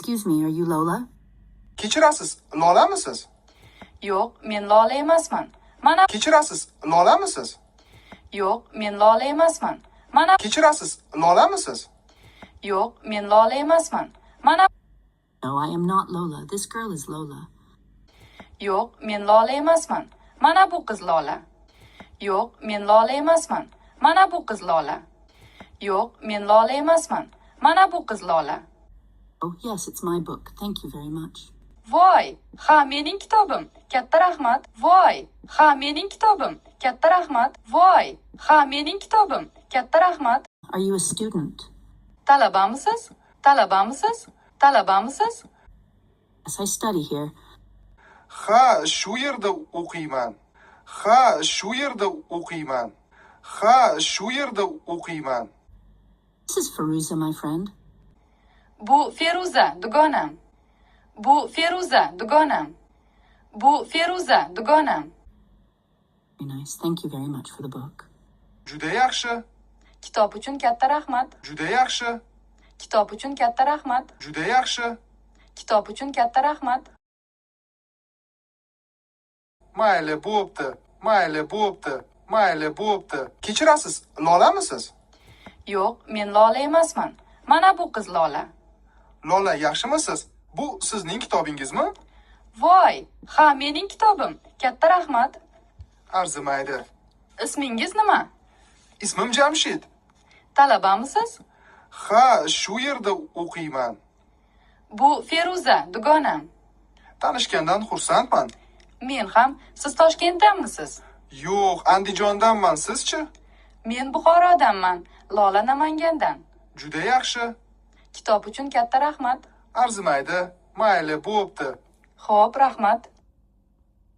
Excuse me, are you Lola? Kechirasiz, Lolamisiz? Yo'q, men Lola emasman. Mana. Kechirasiz, Lolamisiz? Yo'q, men Lola emasman. Mana. Kechirasiz, Lolamisiz? Yo'q, men Lola emasman. Mana. No, I am not Lola. This girl is Lola. Yo'q, men Lola emasman. Mana bu qiz Lola. Yo'q, men Lola emasman. Mana bu qiz Lola. Yo'q, men Lola emasman. Mana bu qiz Lola. Oh, yes, it's my book. Thank you very much. Voy, ha, mening kitobim. Katta rahmat. Voy, ha, mening kitobim. Katta rahmat. Voy, ha, mening kitobim. Katta rahmat. Are you a student? Talabamisiz? Talabamisiz? Talabamisiz? Yes, I study here. Ha, shu yerda o'qiyman. Ha, shu yerda o'qiyman. Ha, shu yerda o'qiyman. This is Feruza, my friend. Bu Feruza, dugonam. Bu Feruza, dugonam. Bu Feruza, dugonam. Very nice. Thank you very much for the book. Juda yaxshi, Kitob uchun katta rahmat. Juda yaxshi, Kitob uchun katta rahmat. Juda yaxshi. Kitob uchun katta rahmat. Mayli, bo'pti. Mayli, bo'pti. Mayli, bo'pti. Kechirasiz, Lolamisiz? Yo'q, men Lola emasman. Mana bu qiz Lola. Lola, yaxshimisiz? Bu sizning kitobingizmi? Voy, ha, mening kitobim. Katta rahmat. Arzimaydi. Ismingiz nima? Ismim Jamshid. Talabamisiz? Ha, shu yerda o'qiyman. Bu Feruza, dugonam. Tanishgandan xursandman. Men ham. Siz Toshkentdanmisiz? Yo'q, Andijondanman, sizchi? Men Buxorodanman. Lola Namangandan. Juda yaxshi. Kitob uchun katta rahmat. Arzimaydi. Mayli, bo'pti. Xo'p, rahmat.